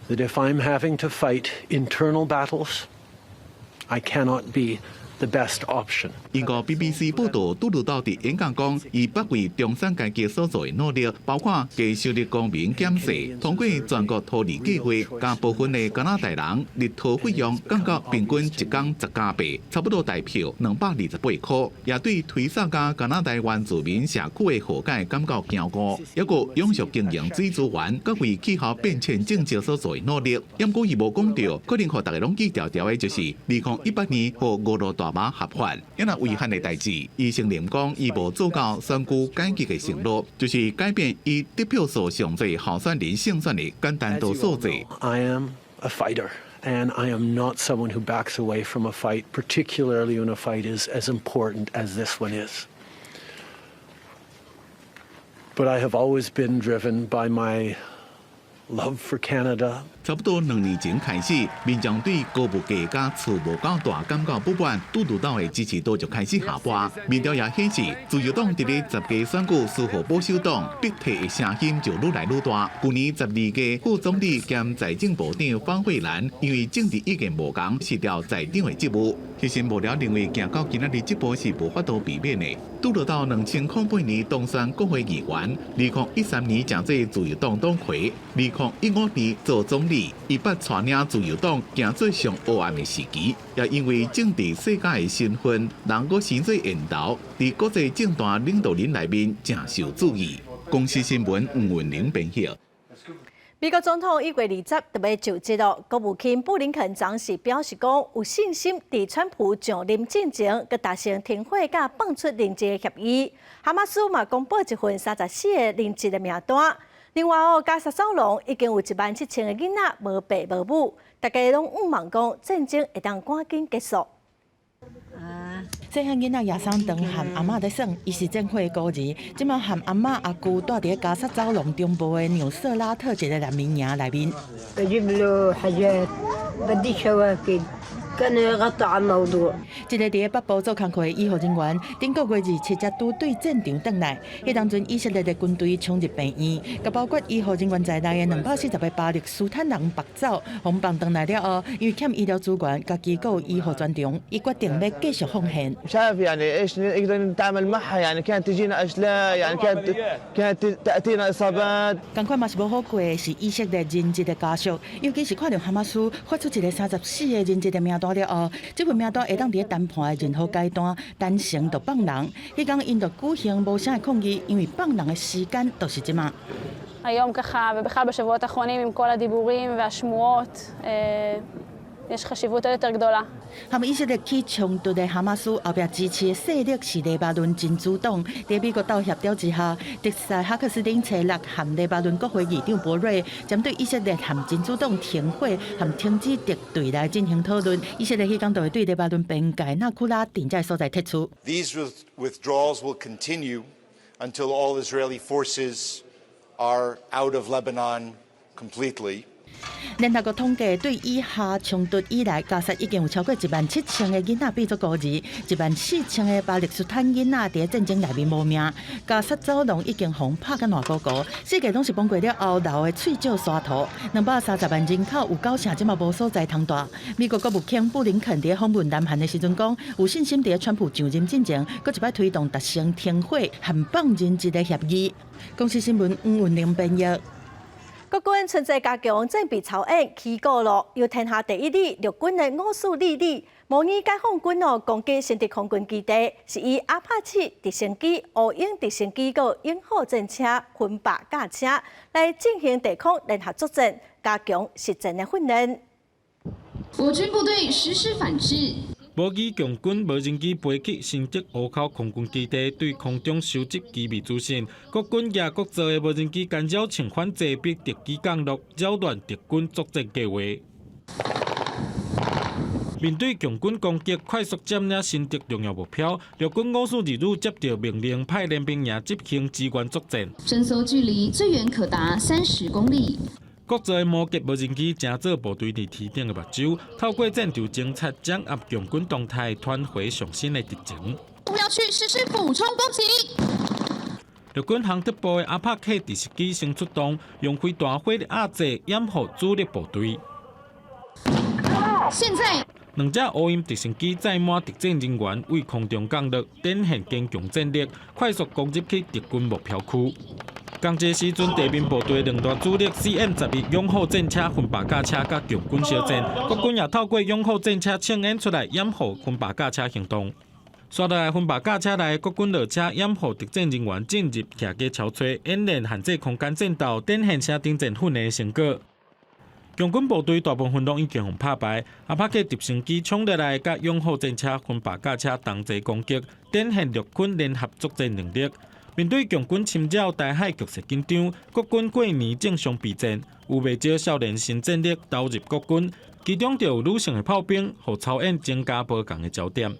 that if I'm having to fight internal battles, I cannot be the best option. 英國 BBC 報導，杜魯多佇演講講，伊捌為中產階級所做的努力，包括低收入公民減稅、通過全國托兒計劃，將部分的加拿大人日托費用降到平均一工10加幣，差不多台票228塊，也對推捒佮加拿大原住民社區的和解感覺驕傲。抑閣永續經營水資源，佮為氣候變遷政策所做的努力。毋過伊無講著，可能予逐家攏記牢牢的，就是2018年予五路大麻合法。抑若遺憾的代誌，伊承認講伊無做到選舉改革的承諾，就是改變以得票數上濟候選人勝選的簡單度數字。 I am a fighter, and I am not someone who backs away from a fight, particularly when a fight is as important as this one is. But I have always been driven by my love for Canada. 差不多2年前開始，民眾對高物價佮厝無夠大感覺不滿，杜魯多的支持度就開始下滑。民調也顯示，自由黨佇咧十家選舉輸予保守黨，逼退的聲音就愈來愈大。去年12個副總理兼財政部長方慧蘭，因為政治意見無仝，辭掉財長的職務。核心幕僚認為，行到今仔日這步是無法度避免的。杜魯多2008年當選國會議員，2013年成做自由黨黨魁，2015年做總理，伊捌帶領自由黨行做上黑暗的時期，也因為政治世家的身份，人閣生做緣投，佇國際政壇領導人內面誠受注意。公視新聞吳文玲編譯。美國總統1月20就欲就職囉，國務卿布林肯昨時表示講，有信心佇川普上任進前，閣達成停火佮放出人質的協議。哈馬斯嘛公布一份34個人質的名單。另外哦，加沙走廊已經有1.7萬個囡仔無爸無母，大家攏向望講戰爭會當趕緊結束。細漢囡仔耶桑長和阿嬤咧耍，伊是戰火的孤兒，這馬和阿嬤阿舅蹛佇加薩走廊中部的紐瑟拉特一個難民營內面。 كان يغطي على الموضوع。這个佇北部做工課的醫護人員，頂個月27才拄對戰場轉來。彼當陣以色列的軍隊衝入病院，佮包括醫護人員在內的240個巴勒斯坦人縛走，予放轉來了後，因為欠醫療資源，家己閣有醫護專長，伊決定欲繼續奉獻。 شايف يعني ايش نقدر نتعامل معها يعني كانت تجينا اشلاء يعني كانت تاتينا اصابات。仝款嘛是無好過的是以色列人質的家屬，尤其是看著哈馬斯發出一个34個人質的名單了後，這份名單會當佇咧談判的任何階段談成就放人。彼工𪜶就舉行無聲的抗議，因為放人的時間就是這馬。 היום ככה, ובכלל בשבועות האחרונים עם כל הדיבורים והשמועות, יש חשיבות עוד יותר גדולה. 和以色列起衝突的哈馬斯後壁支持的勢力是黎巴嫩真主黨。佇美國鬥協調之下，德賽哈克斯汀初六和黎巴嫩國會議長博瑞針對以色列和真主黨停火和停止敵對來進行討論。以色列彼工就會對黎巴嫩邊界納庫拉鎮這个所在撤出。 These withdrawals will continue until all Israeli forces are out of Lebanon completely. 聯合國統計，對以哈衝突以來，加薩已經有超過1.7萬個囡仔變做孤兒，1.4萬個巴勒斯坦囡仔佇戰爭內面無命。加薩走廊已經予拍甲爛糊糊，四界攏是崩潰了後留的碎石沙塗。230萬人口有九成這馬無所在通蹛。美國國務卿布林肯佇訪問南韓的時陣講，有信心佇川普上任進前，閣一擺推動達成停火和放人質的協議。公視新聞吳文玲編譯。國軍春節加強戰備操演起鼓囉，由天下第一里陸軍的五四二旅模擬解放軍哦攻擊新竹空軍基地，是以阿帕契直升機、烏鷹直升機佮鷹虎戰車、轟炸駕車來進行地空聯合作戰，加強實戰的訓練。我軍部隊實施反制。模擬共軍無人機飛去新竹湖口空軍基地，對空中收集機密資訊。國軍舉國造的無人機干擾穿反制逼敵機降落，擾亂敵軍作戰計劃。面對共軍攻擊，快速佔領新竹重要目標，陸軍542旅接到命令，派練兵營執行支援作戰。偵搜距離最遠可達30公里。國造的摩羯無人機成做部隊佇天頂的目睭，透過戰場偵察，掌握共軍動態，傳回上新的敵情。目標區實施俯衝攻擊。陸軍航特部的阿帕契直升機先出動，用飛彈火力壓制掩護主力部隊。現在，兩隻烏鷹直升機載滿特戰人員，對空中降落，展現堅強戰力，快速攻入去敵軍目標區。仝一个時陣，地面部隊兩大主力 CM-11勇虎戰車分白甲車佮共軍相戰，國軍也透過勇虎戰車衝演出來掩護分白甲車行動。紲落來分白甲車內，國軍落車掩護特戰人員進入徛家橋吹，演練限制空間戰鬥，展現城頂戰訓練成果。共軍部隊大部分攏已經予拍敗，阿帕契直升機衝入來，佮勇虎戰車分白甲車同齊攻擊，展現陸軍聯合作戰能力。面對共軍侵擾，台海局勢緊張，國軍過年正常備戰，有袂少少年新戰力投入國軍，其中就有女性的炮兵，予操演增加無仝的焦點。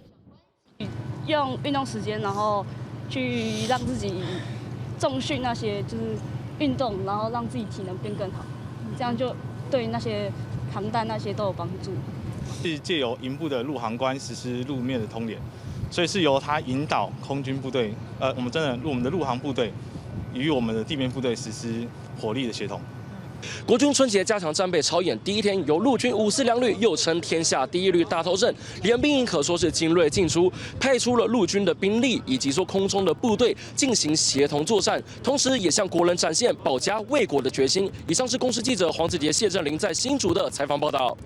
用運動時間，然後去讓自己重訓那些就是運動，然後讓自己體能變更好，這樣就對那些扛彈那些都有幫助。是借由營部的陸航官實施路面的通聯，所以是由他引導空軍部隊，我們真的我們的陸航部隊與我們的地面部隊實施火力的協同。國軍春節加強戰備操演第一天，由陸軍542旅，又稱天下第一旅打頭陣，聯兵營可說是精銳盡出，派出了陸軍的兵力以及說空中的部隊進行協同作戰，同時也向國人展現保家衛國的決心。以上是公視記者黃子杰、謝振林在新竹的採訪報道。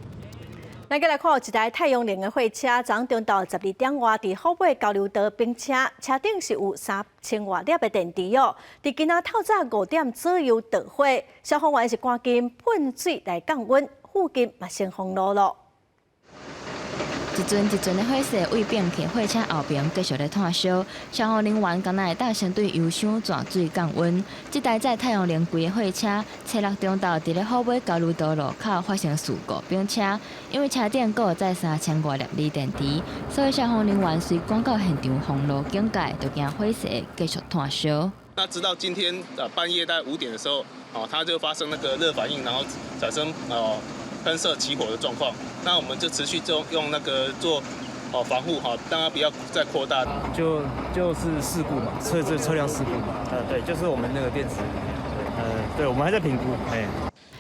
咱閣來看，有一台太陽能的貨車，昨中晝12點外，佇虎尾交流道冰車，車頂是有3000外粒的電池哦。佇今仔透早5點左右著火，消防員是趕緊噴水來降溫，附近嘛先封路咯。一陣一陣的火勢對變客貨車後爿繼續咧湠燒，消防人員敢若會當先對油箱湠水降溫。這台載太陽能規的貨車，初六中晝佇咧虎尾交流道路口發生事故冰車，因為車頂閣有載3000外粒鋰電池，所以消防人員隨趕到現場封路警戒，就驚火勢繼續湠燒。那直到今天半夜大概5點的時候，哦，它就發生那個熱反應，然後產生哦噴射起火的狀況，那我們就持續就用那個做哦防護哈，讓它不要再擴大。就是事故嘛，車輛事故嘛。對，就是我們那個電池，對，我們還在評估。哎。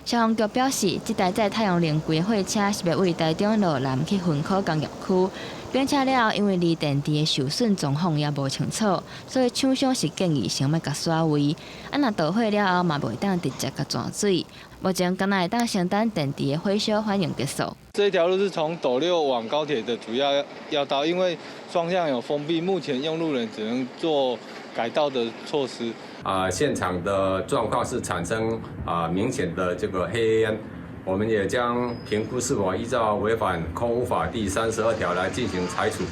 消防局表示，這台載太陽能規的貨車是欲對台中羅南去雲科工業區，冰車了後，因為鋰電池的受損狀況也無清楚，所以廠商是建議先莫共徙位。啊，若著火了後嘛，袂當直接共湠水。目前敢若會當先等電池的火燒反應結束。這條路是從斗六往高鐵的主要要道，因為雙向有封閉，目前用路人只能做改道的措施。啊，現場的狀況是產生啊明顯的這個黑煙，我們也將評估是否依照違反空污法第32條來進行裁處。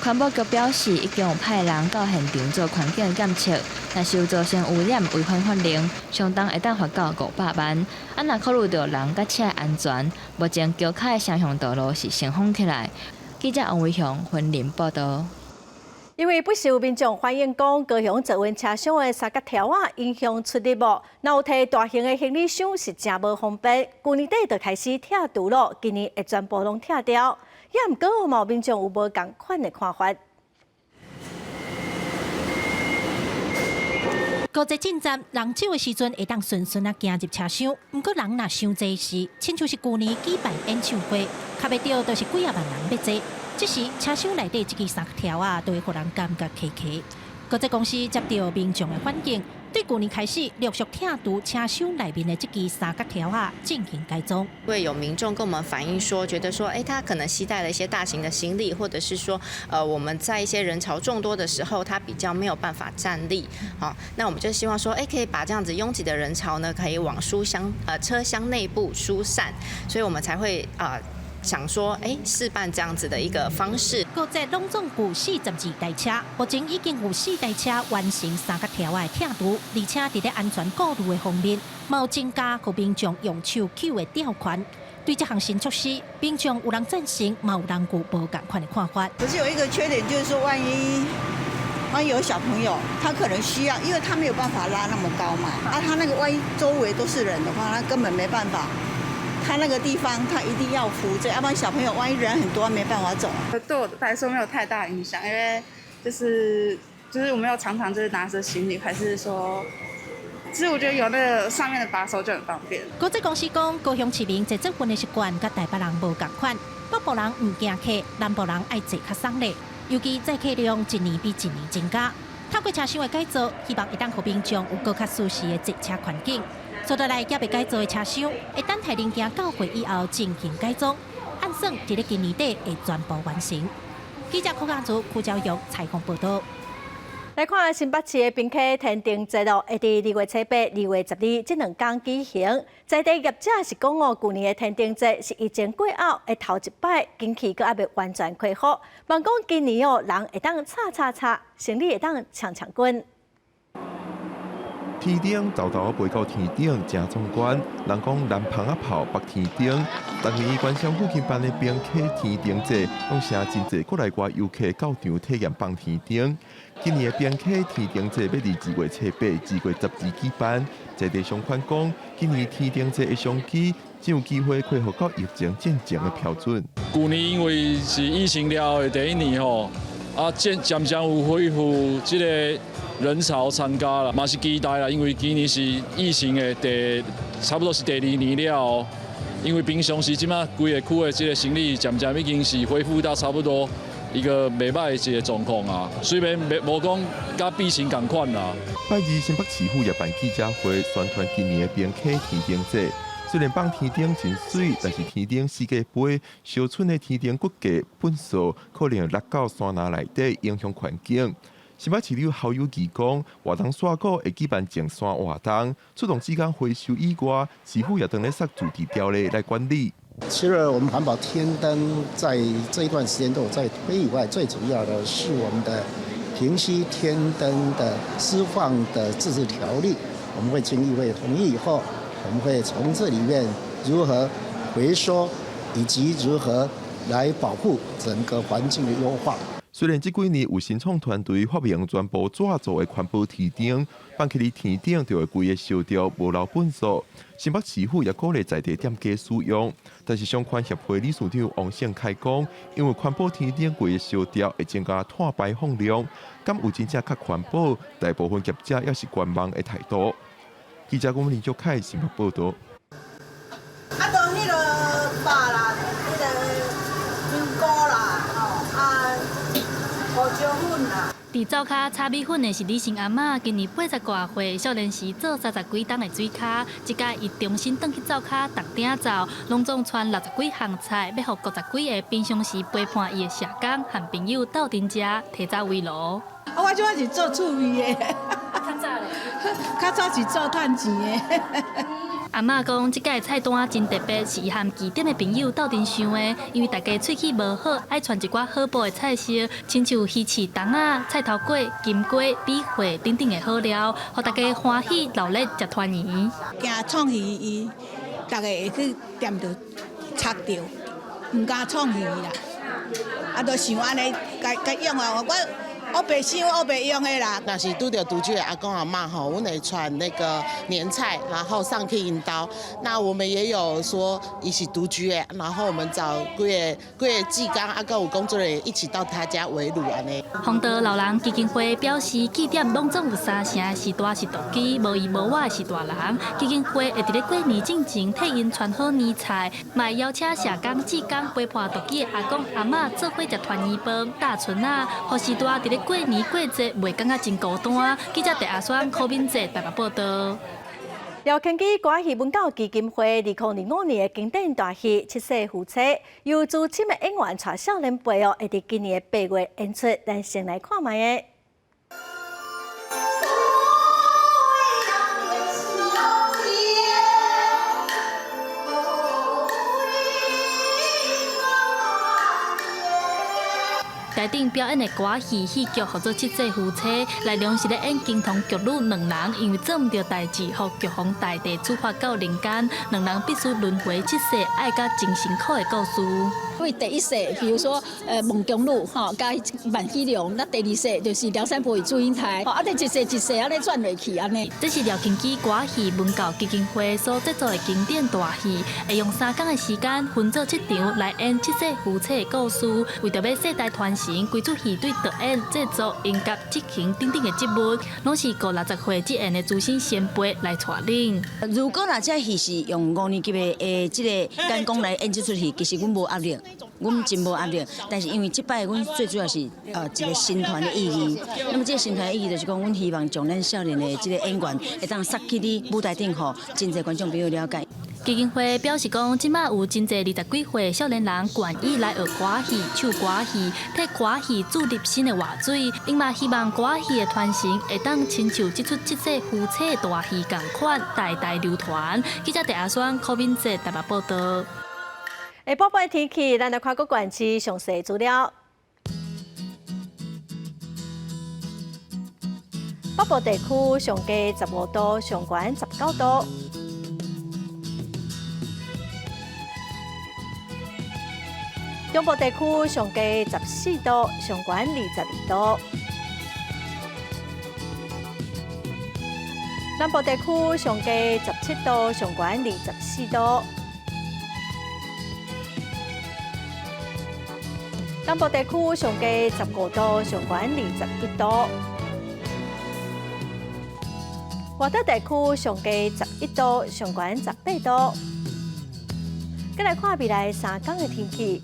環保局表示，已經有派人到現場做環境檢測，若是有造成污染違反法令，相當會當罰到500萬。啊，若考慮著人佮車安全，目前橋跤的雙向道路是先封起來。記者王維雄雲林報導。因為不時有民眾反映講，高雄捷運車廂的三角條仔影響出入無，若有提大型的行李箱是誠無方便。舊年底就開始拆除咯，今年會全部攏拆掉。也毋過，嘛有民眾有無仝款的看法。高鐵進站人少的時陣，會當順順仔行入車廂。毋過人若傷濟時，親像是舊年舉辦演唱會，較袂著就是幾仔萬人欲坐。這時車廂內底這支三角條仔，都會予人感覺卡卡。高鐵公司接著民眾的反應，對舊年開始陸續拆除車廂內面的這支三角條仔進行改裝。會有民眾跟我們反映說，覺得說，哎，他可能攜帶了一些大型的行李，或者是說，我們在一些人潮眾多的時候，他比較沒有辦法站立。好，那我們就希望說，哎，可以把這樣子擁擠的人潮呢，可以往車廂內部疏散，所以我們才會想說，哎，試辦這樣子的一個方式。高鐵攏總有42台車，目前已經有4台車完成三角條仔的拆除，而且佇咧安全顧慮的方面，嘛有增加予民眾用手抾的吊環。對這項新措施，民眾有人贊成，嘛有人有無仝款的看法。可是有一個缺點，就是說萬一萬一有小朋友，他可能需要，因為他沒有辦法拉那麼高嘛。啊，他那個萬一周圍都是人的話，他根本沒辦法。他那個地方他一定要扶着，要不然小朋友萬一人很多，沒辦法走。對我來說沒有太大影響，因為就是我沒有常常就是拿着行李，還是說，其實我覺得有那個上面的把手就很方便。國際公司講，高雄市民坐捷運的習慣佮台北人無仝款，北部人毋驚客，南部人愛坐較鬆咧。尤其載客量一年比一年增加，透過車廂的改造，希望會當予民眾有閣較舒適的坐車環境。接落來猶未改造的車廂，會等待零件到貨以後進行改裝，按算佇咧今年底會全部完成。記者柯家祖、柯昭勇採訪報導。來看新北市的平溪天燈節咯，會佇2月7、2月12這兩工舉行。在地業者是講哦，舊年的天燈節是疫情過後的頭一擺，景氣閣猶未完全恢復。望講今年哦，人會當吵吵吵，生意會當衝衝滾。天燈豆豆飛到天頂，誠壯觀。人講南蜂仔炮，北天燈。逐年關山附近辦的平溪天燈節，攏吸真濟國內外遊客到場體驗放天燈。今年的平溪天燈節欲佇2月7、2月12舉辦。在地商圈講，今年天燈節的商機，才有機會恢復到疫情進前的標準。舊年因為是疫情了後的第一年吼，啊漸漸漸有恢復這个人潮參加啦，嘛是期待啦，因為今年是疫情的第差不多是第二年了。因為平常時這馬規个區的這个生意漸漸已經是恢復到差不多一個袂䆀的一个狀況啊，雖然袂無講佮比前仝款啦。拜二新北市府也辦記者會宣傳今年的平溪天燈節。雖然放天燈真媠，但是天燈四界飛，燒春的天燈骨架糞掃可能落到山林內底，影響環境。新北市長侯友宜講，活動煞閣會舉辦淨山活動，出動志工回收以外，市府也當咧設自治條例來管理。除了我們環保天燈在這一段時間都有在推以外，最主要的是我們的平溪天燈的施放的自治條例，我們會經議會同意以後，我們會從這裡面如何回收，以及如何來保護整個環境的優化。雖然這幾年有新創團隊發明全部紙做的環保天燈，放起佇天頂就會規个燒著，無留糞掃。新北市府也鼓勵在地店家使用，但是相關協會理事長王勝凱講，因為環保天燈規个燒著會增加碳排放量，敢有真正較環保？大部分業者猶是觀望的態度。記者郭林卓凱新北報導。啊，都彼个肉啦，彼个香菇啦，吼啊，胡椒粉啦。佇灶跤炒米粉的是李姓阿嬤，今年80外歲，少年時做30幾冬的水跤，這擺伊重新轉去灶跤動鼎灶，攏總汆60幾項菜，欲予50幾个平常時陪伴伊的社工和朋友鬥陣食，提早圍爐。啊，我這擺是做趣味的。較早咧？較早是做趁錢的。阿嬤講，這擺菜單真特別，是伊和支店的朋友鬥陣想的。因為大家喙齒無好，愛傳一寡好補的菜色，親像魚翅筒仔、菜頭粿、金瓜、米血等等的好料，予大家歡喜熱鬧食團圓。驚創魚伊，逐家會去掂著插著，毋敢創魚啦。啊，就想按呢，共共用啊，我白想，我白用的啦。若是拄著獨居的阿公阿嬤吼，阮會傳那個年菜，然後送去𪜶兜。那我們也有說伊是獨居的，然後我們找幾个幾个志工，啊，閣有工作人員一起到他家圍爐按呢。弘道老人基金會表示，據點攏總有三成時大是獨居，無依無倚的序大人。基金會會佇咧過年進前替𪜶傳好年菜，嘛會邀請社工、志工陪伴獨居的阿公阿嬤做伙食團圓飯、搭賰仔，予序大佇咧過年過節袂感覺真孤單。記者鄭阿雙、柯敏哲台北報導。廖慶基歌仔戲文教基金會2025年的經典大戲《七世夫妻》，由資深的演員帶少年輩哦，會佇今年的8月演出，咱先來看覓个。台頂表演的歌仔戲戲劇，號做七世夫妻，內容是咧演金童玉女兩人，因為做毋著代誌，予玉皇大帝處罰到人間，兩人必須輪迴七世，愛甲真辛苦的故事。因為第一世，比如說，孟姜女吼，佮萬綺鑾，那第二世就是梁山伯與祝英台，啊，這一世一世按呢轉落去按呢。這是廖慶基歌仔戲文教基金會所製作的經典大戲，會用3工的時間分做7場來演七世夫妻的故事。為著欲世代傳承，規齣戲對導演、製作、音樂、執行等等的職務，攏是五六十歲之前的資深前輩來帶領。如果若這戲是用5年級的這个眼光來演這齣戲，其實阮無壓力。阮真無壓力，但是因為這擺阮最主要是一個新團的意義。那麼這個新團的意義就是講，阮希望將咱少年的這個演員會當殺去佇舞台頂，予真濟觀眾朋友了解。基金會表示講，這馬有真濟20幾歲少年人願意來學歌戲、唱歌戲，替歌戲注入新的活水。𪜶嘛希望歌戲的傳承會當親像這齣七世夫妻的大戲仝款，代代流傳。記者鄭阿雙、柯敏哲台北報導。下晡的天氣，咱來看各縣市詳細資料。北部地區上低15度，上懸19度。中部地區上低14度，上懸22度。南部地區上低17度，上懸24度。東部地區上低15度，上懸21度。外島地區上低11度，上懸18度。再來看未來3天的天氣。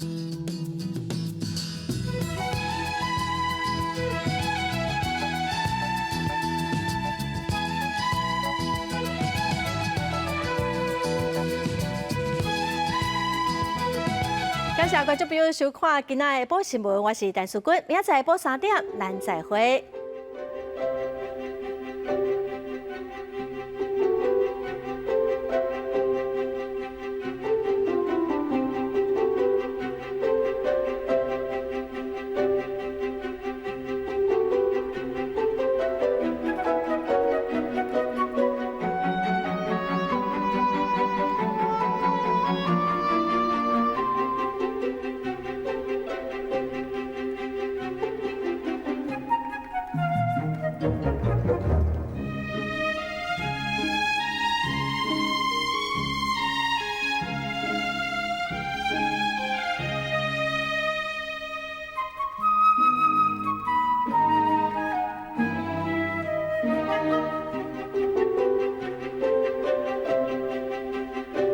感謝觀眾朋友收看今仔的下晡新聞，我是陳淑君，明仔載下晡3點，咱再會。